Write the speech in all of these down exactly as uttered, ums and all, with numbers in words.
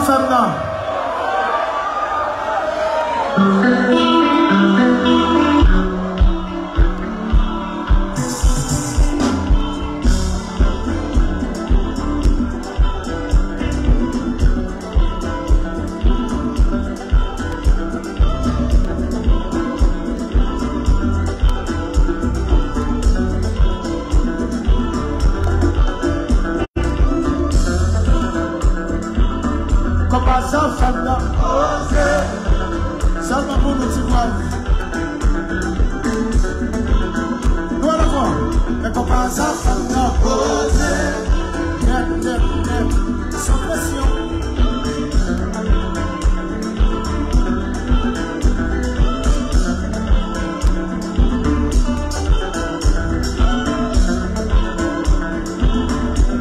Fèm nan. Konpa sa fèm nan poze. Sèlman pou nou ti vwa. Nou al ankò. Men konpa sa fèm nan poze. Nèt, nèt, nèt. San presyon.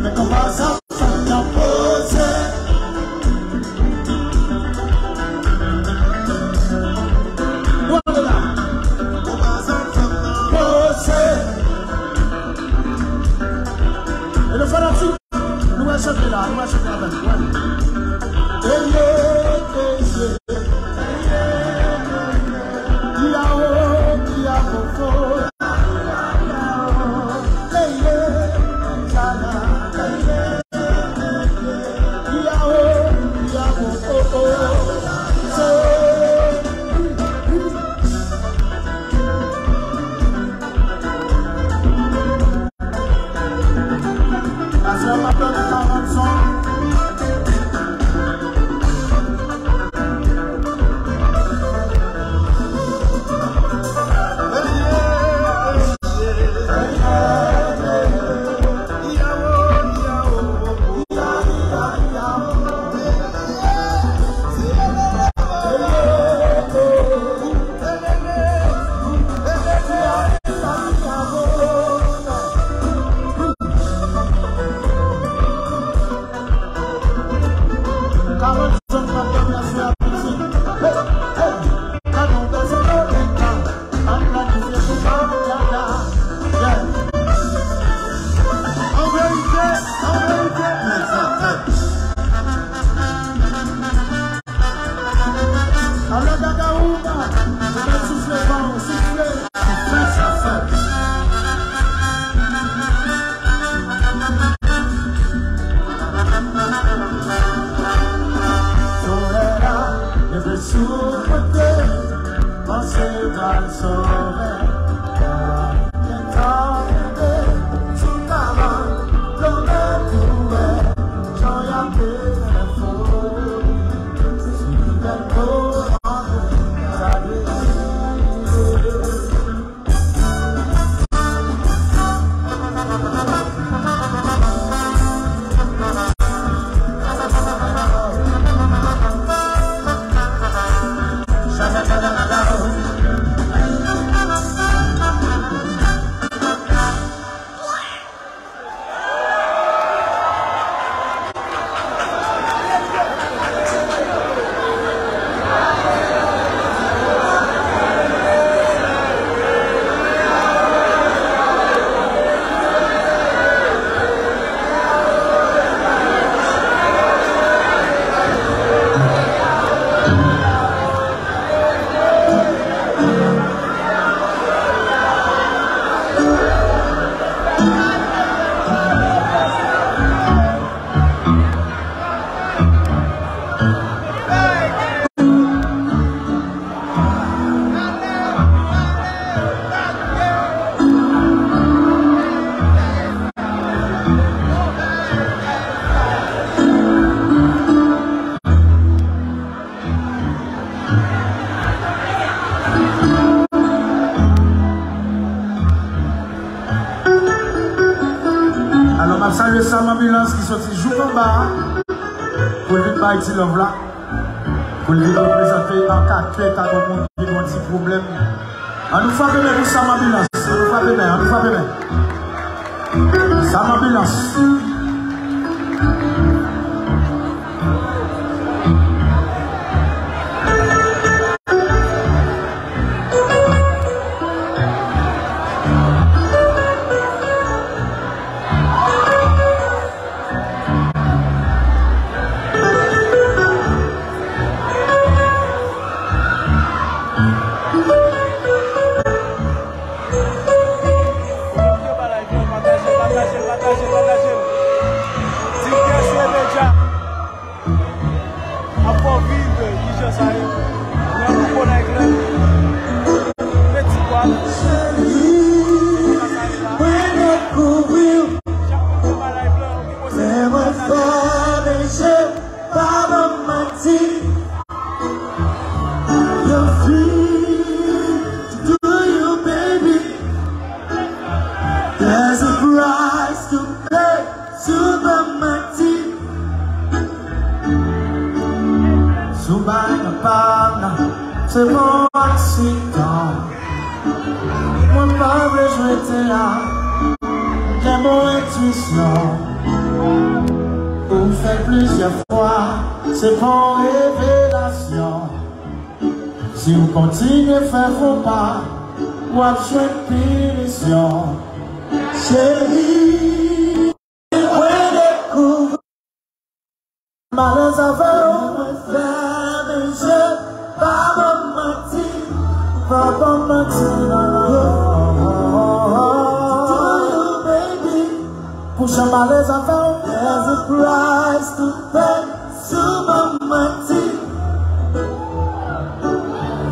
Men konpa sa fèm nan poze. Nou ale la. Konpa sa fèm nan poze. E le fanatik. Nou pral chante la, nou pral chante avè m. Wè. Eye, eye. Yao, yao, fo. Eye, yala, eye, eye. Yao, yao, o, o. Se An verite, an verite. Alò, Dada Woman, ou mèt soufle ban ou, soufle. Fè sa fèt. Solèy la leve sou mwen, panse pral sove. Gentan kenbe sou kabann, lonmen pou wè jan y ap fè foli. Si bèl mo antre, sa dwe rive. Alò, m ap salye Sam Ambulance ki soti jouk anba a pou l vin bay ti love la, pou l vin reprezante an ka tèt a yon moun ki gen yon ti pwoblèm. Ann nou frape men pou Sam Ambulance, ann nou frape men, ann nou frape men. Sam Ambulance. Mwen pa vle jwe teyat, gen bon entwisyon. Ou fè l plizyè fwa, se pa yon revelasyon. Si w kontinye fè fo pa, w ap jwenn pinisyon. Cheri, mwen dekouvri malèz avè w. Mwen fèmen je, pa ban m manti, pa ban m manti, non, non, non. Pou jan malèz avè w. There's a price to pay, si w ban m manti.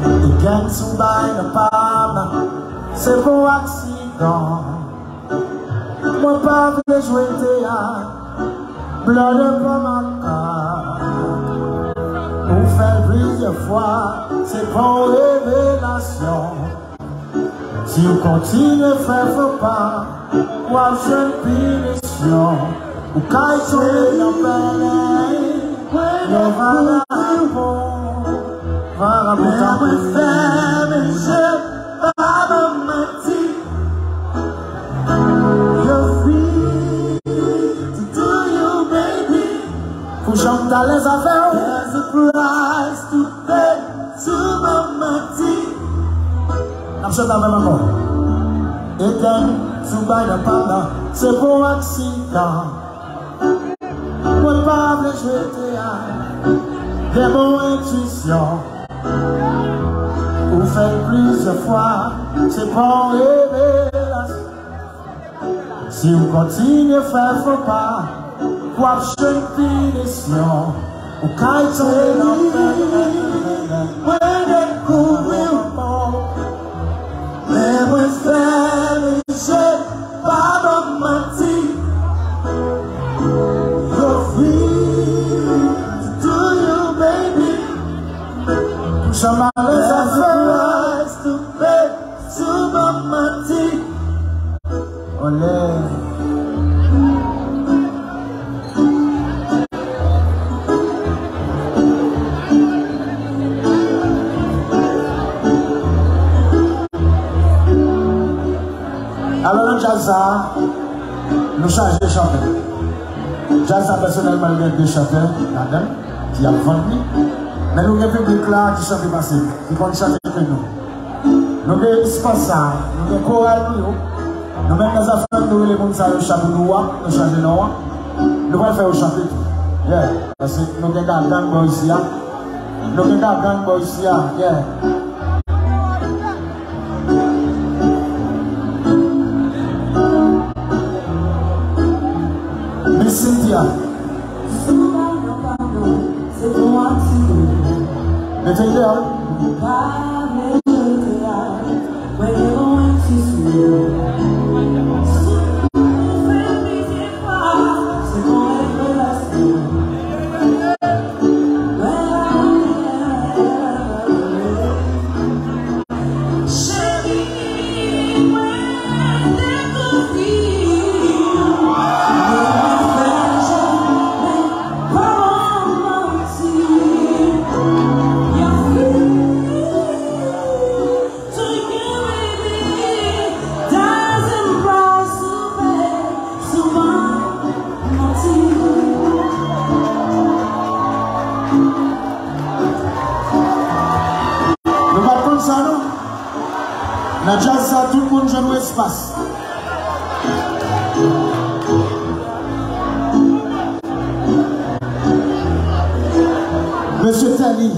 Te gen sou bay nan pa m, se pou aksidan. Mwen pa vle jwe teyat, blòdè pa makak. Ou fè l plizyè fwa, se pa yon revelasyon. Si w kontinye fè fo pa, w ap jwenn pinisyon. Ou kay tonbe nan pèlen, yon vagabon. Vagabon. Men mwen fèmen je, pa ban m manti. You're free to do you, baby. Pou jan m t alèz avè w. There's a price to pay, si w ban m manti. N ap chante avè m ankò. Etèn, sou bay nan pa m nan, se pou aksidan. Mwen pa vle jwe teyat, gen bon entwisyon. Ou fè l plizyè fwa, se pa yon revelasyon. Si w kontinye fè fo pa, w ap jwenn pinisyon. Ou kay tonbe nan pèlen. Mwen dekouvri w. Men mwen fèmen je, pa ban m manti. You're free to do you, baby. Pou jan malèz avè w. There's a price to pay, si w ban m manti. Olè. Alò, nan djaz sa a, nou chaje chantè. Djaz sa, pèsonèlman, l gen de chantè ladan l ki ap vann li. Men nou gen piblik la ki chante pase n, ki konn chante ke nou. Nou gen espas sa, nou gen koral nou yo. Nou menm nan zafè nou rele moun sa yo Chaboudoua, nou chanje non an. Nou pral fè yo chante tou. Yeah, paske nou gen gagang bò isi a. Nou gen gagang bò isi a. Yeah. Miss Cynthia. Mete l deyò. Nou pa t konn sa, non? Nan djaz sa, tout moun jwenn yon espas. Mesye Telly.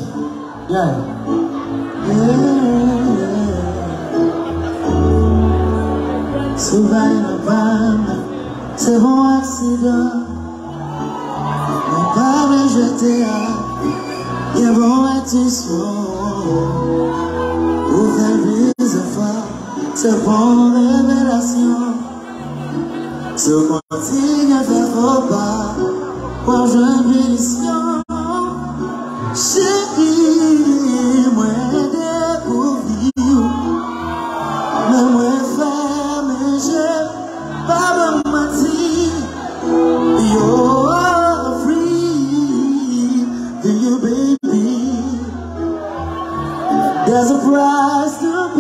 Yeah. Yeah, yeah. Sou bay nan pa m, se bon aksidan. Mwen pa vle jwe teyat, gen bon entwisyon. Ou fè l plizyè fwa, se bon revelasyon. Si w kontinye fè fo pa, w ap jwenn pinisyon. Cheri, mwen dekouvri w, men mwen fèmen je, pa ban m manti. You're free, do you, baby? There's a price to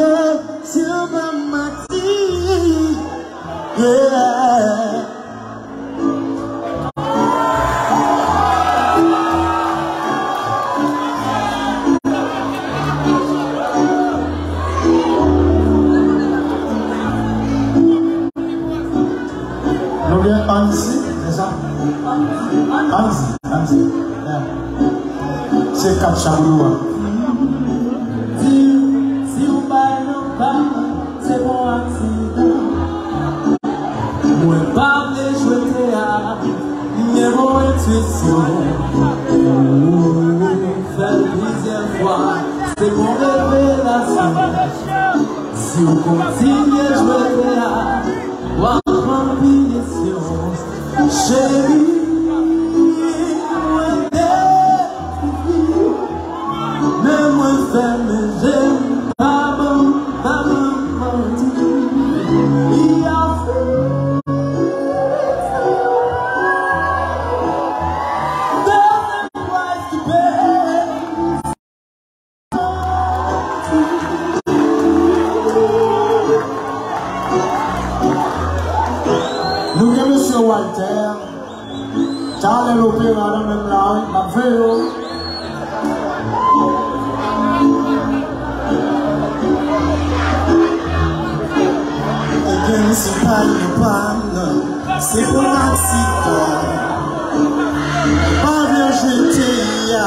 Anzi, se sa? Anzi, Anzi. Yeah. Se kat chaboulou a. Di, si w bay nan pa, se bon aksidan. Mwen pa vle jwe teyat, m gen bon entwisyon. Ou fè l plizyè fwa, se bon revelasyon. Si w kontinye jwe teyat, w ap pran pinisyon. Cheri, mwen te Men mwen fèmen je m, pa ban m, pa ban m manti. Li a fè. Doesn't price to pay. Nou gen mesye Walter. Talè lopera nan menm la wi, m ap veye w. Ebyen, se pa l, non, pa m, non. Se pou aksidan. Pa vle jete a.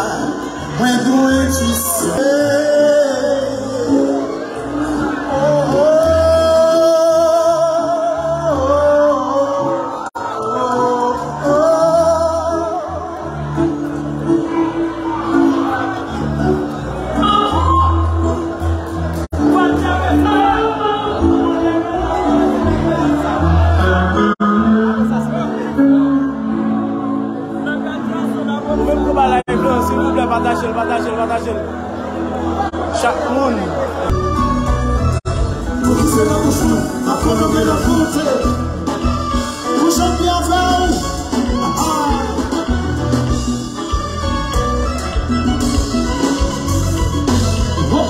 Mwen gen yon entwisyon. Ou menm ki ba live lan, silvouplè, pataje l, pataje l, pataje l. Chak moun. Poukisa nan bouch mwen, ap pran nan men la volonte. Pou jan byen avè w. Ah. Oh.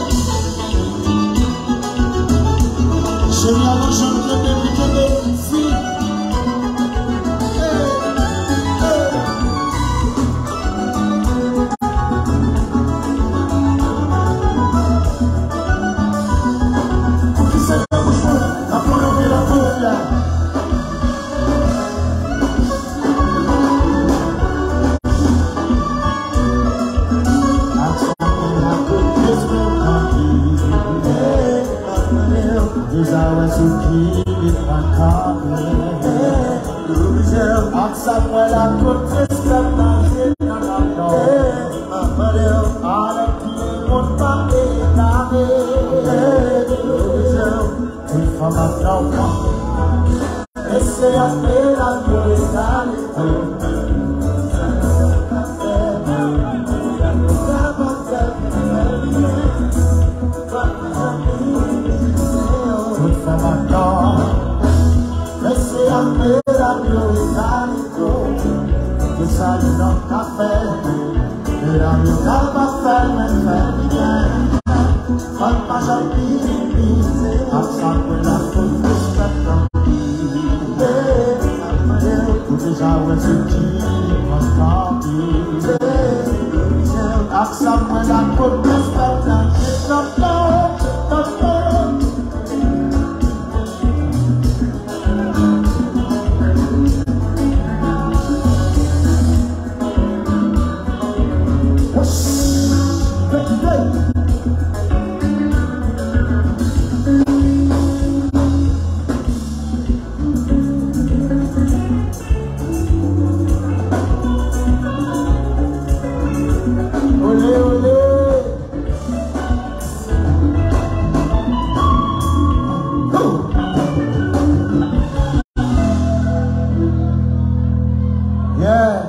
Cheri a nan janm kenbe, li kenbe. Si. Hey, hey. Poukisa nan bouch mwen, ap pran nan men la volonte. Deja wè sou ki li pa kanpe. Ak sa mwen la kote sèl nan je nan nan non. Alè ki moun pa ename. Tout fanm ap nan mwen. Mesye ap peye la pou esale. Tout fanm ap nan. Mesye ap peye la pou esale. Esale nan kafe. Medam yo ka pa fè l, men fè l byen. Fòk pa janm minimize. Ak sa pou la fout respè tanpri. Ou deja wè se ki li pran tanpri. Ak sa mwen la fout respè tanpri. Ole, ole. Yeah.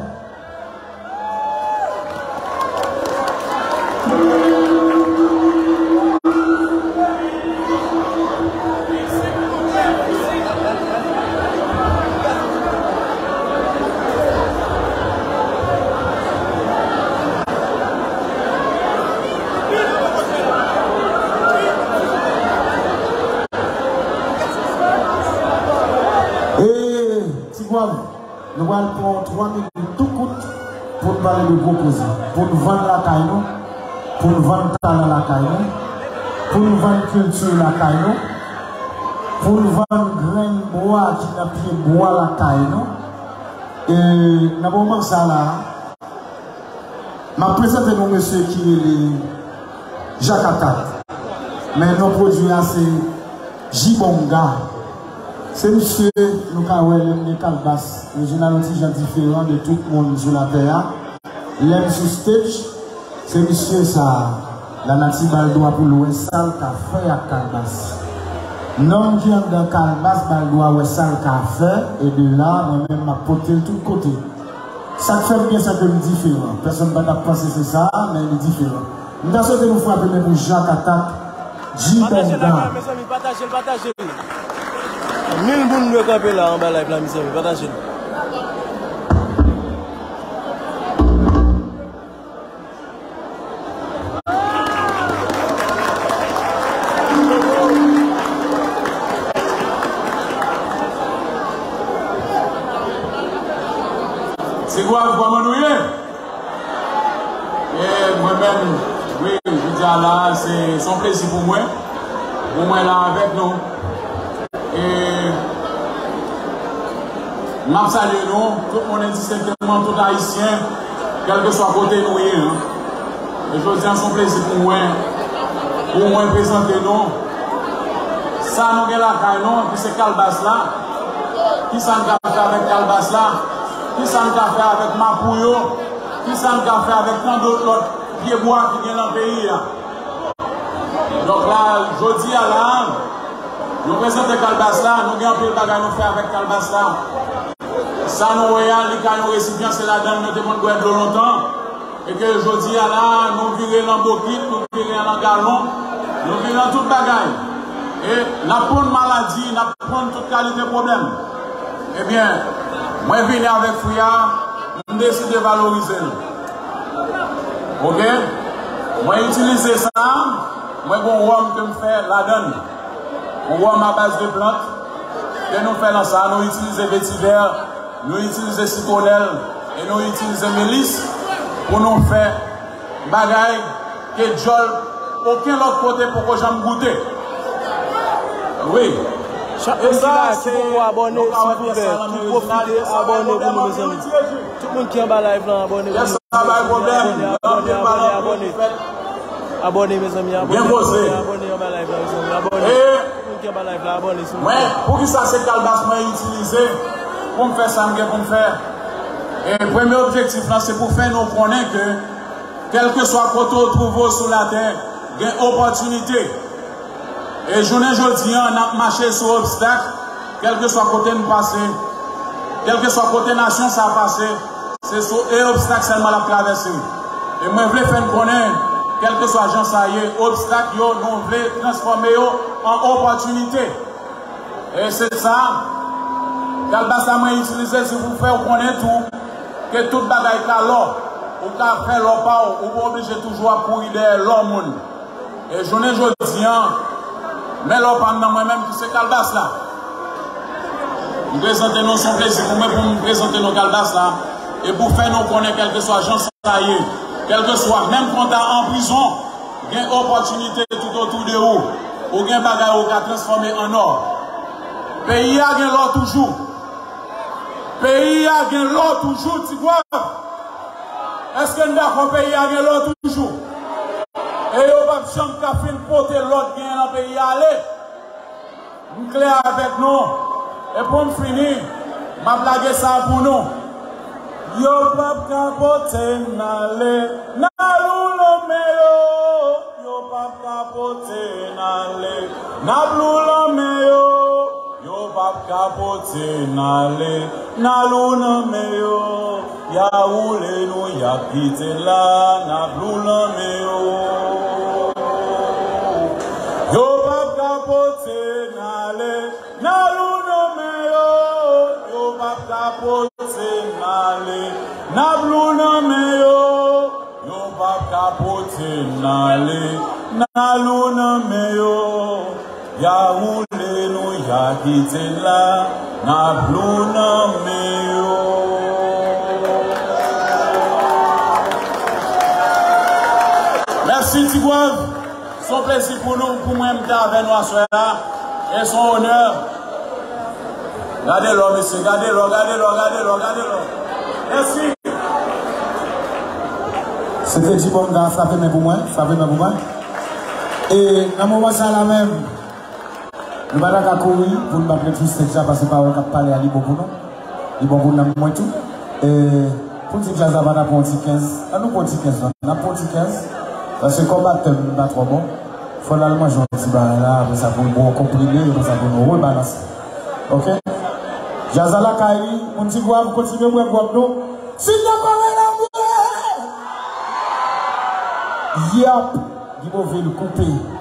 Hey, Tigwav. Nou pral pran twa minit tou kout pou n pale de gwo koze. Pou n vann lakay nou, pou n vann talan lakay nou, pou n vann kilti lakay nou, pou n vann grenn bwa ki nan pye bwa lakay nou. E nan moman sa la, m ap prezante nou mesye ki rele Jacques Attaque. Men non pwodui a se Jibonga. Se misye nou ka wè lè m gen kalbas, Reginald yon ti jan diferan de tout moun sou latè a. Lè m sou stage, se misye sa a, lanati ba l dwa pou l wè sa l ka fè ak kalbas. Nonm ki anndan kalbas ba l dwa wè sa l ka fè, e de la, mwen menm m ap pote l tout kote. Sa k fè m gen sa ke m diferan. Pèsonn pa t ap panse se sa, men li diferan. M ta swete nou frape men pou Jacques Attaque, Jibonga. Pataje live la, mezanmi, pataje l, pataje l. Mil moun dwe kanpe la anba live la, mezanmi, pataje l. Tigwav, kòman nou ye? E mwen menm, wi, jodi a la, se, se yon plezi pou mwen, pou mwen la avèk nou. E m ap salye nou, tout moun endistenkteman, tout Ayisyen, kèlkeswa kote nou ye, an. E jodi a, se yon plezi pou mwen, pou mwen prezante nou sa nou gen lakay nou, ki se kalbas la. Kisa n ka fè avèk kalbas la? Kisa n ka fè avèk mapou yo? Kisa n ka fè avèk tan dòt lòt pyebwa ki gen nan peyi a? Donk la, jodi a la, nou prezante kalbas la, nou gen anpil bagay nou fè avèk kalbas la. Sa nou wè a, li ka yon resipyan, se ladan l nou te konn bwè dlo lontan. E ke jodi a la, nou vire l an bokit, nou vire l an galon, nou vire l an tout bagay. E n ap pran maladi, n ap pran tout kalite pwoblèm. Ebyen, mwen vini avèk fwi a, m deside valorize l. Oke? Mwen itilize sa, mwen gen yon wòm ke m fè ladan l. Yon wòm a baz de plant ke nou fè nan sa, nou itilize vetivè, nou itilize sitwonèl e nou itilize melis pou nou fè bagay ke djòl okenn lòt kote poko janm goute. Wi. Chak moun ki la ki poko abòne, silvouplè, ki pwofite abòne pou nou, mezanmi. Tout moun ki anba live lan, abòne pou nou. Sa bay pwoblèm. Abòne, abòne, abòne, abòne. Abòne, mezanmi, abòne, abòne, abòne anba live lan, mezanmi, abòne. Tout moun ki anba live lan, abòne, silvouplè. Mwen, poukisa se kalbas mwen itilize pou m fè sa m gen pou m fè? E premye objektif lan, se pou fè nou konnen ke, kèlkeswa kote w twouve w sou latè, gen opòtinite. E jounen jodi a, n ap mache sou obstak, kèlkeswa kote n pase, kèlkeswa kote nasyon sa a pase, se sou e obstak sèlman l ap travèse. E mwen vle fè n konnen, kèlkeswa jan sa ye, obstak yo, nou vle transfòme yo an opòtinite. E se sa, kalbas la mwen itilize, se pou fè w konnen tou ke tout bagay ka lò. Ou ka fè lò pa w, ou pa oblije toujou ap kouri dèyè lò moun. E jounen jodi a, men lò pa m nan mwen menm ki se kalbas la. M prezante nou, se yon plezi pou mwen pou m prezante nou kalbas la. E pou fè nou konnen kèlkeswa jan sa ye, kèlkeswa, menm konta an prizon, gen opòtinite toutotou de ou. Ou gen bagay ou ka transfòme an nò. Peyi a gen lò toujou. Peyi a gen lò toujou, Tigwav. Èske n dakò peyi a gen lò toujou? E yo p ap janm ka fin pote lò k genyen nan peyi a ale. M klè avèk nou. E pou m fini, m ap lage sa pou nou. Yo p ap ka pote n ale, n a lou nan men yo. Yo p ap ka pote n ale, n a lou nan men yo. Yo p ap ka pote n ale, n a lou nan men yo. Y a woule nou, y ap kite n la, n a lou nan men yo. Yo p ap ka pote n ale, n a lou nan men yo. Yo p ap ka pote n ale, n a lou nan men yo. Yo p ap ka pote n ale, n a lou nan men yo. Y a woule nou, y a kite n la, n ap lou nan men yo. Mèsi, Tigwav. Se yon plezi pou nou, pou mwen, m te avè nou aswè a. E se yon onè. Gade lò, mesye, gade lò, gade lò, gade lò, gade lò. Mèsi. Se te di bon, frape men pou mwen, frape men pou mwen. E nan moman sa la menm, nou pa ta ka kouri pou n pa pran tristès sa, paske pawòl k ap pale a li bon pou nou. Li bon pou nanm mwen tou. E pou di djaz la pa ta pran yon ti kenz, an nou pran yon ti kenz non. N ap pran yon ti kenz. Paske kòm batè m pa twò bon, fò l al manje yon ti bagay la, apre sa pou l bwè yon konprime, apre sa pou nou rebalanse. Oke? Djaz la lakay li, moun Ti Gwav, kontinye bwè gwòg nou. Si dakò rele mwen! Yap! Guy Beauvil koupe.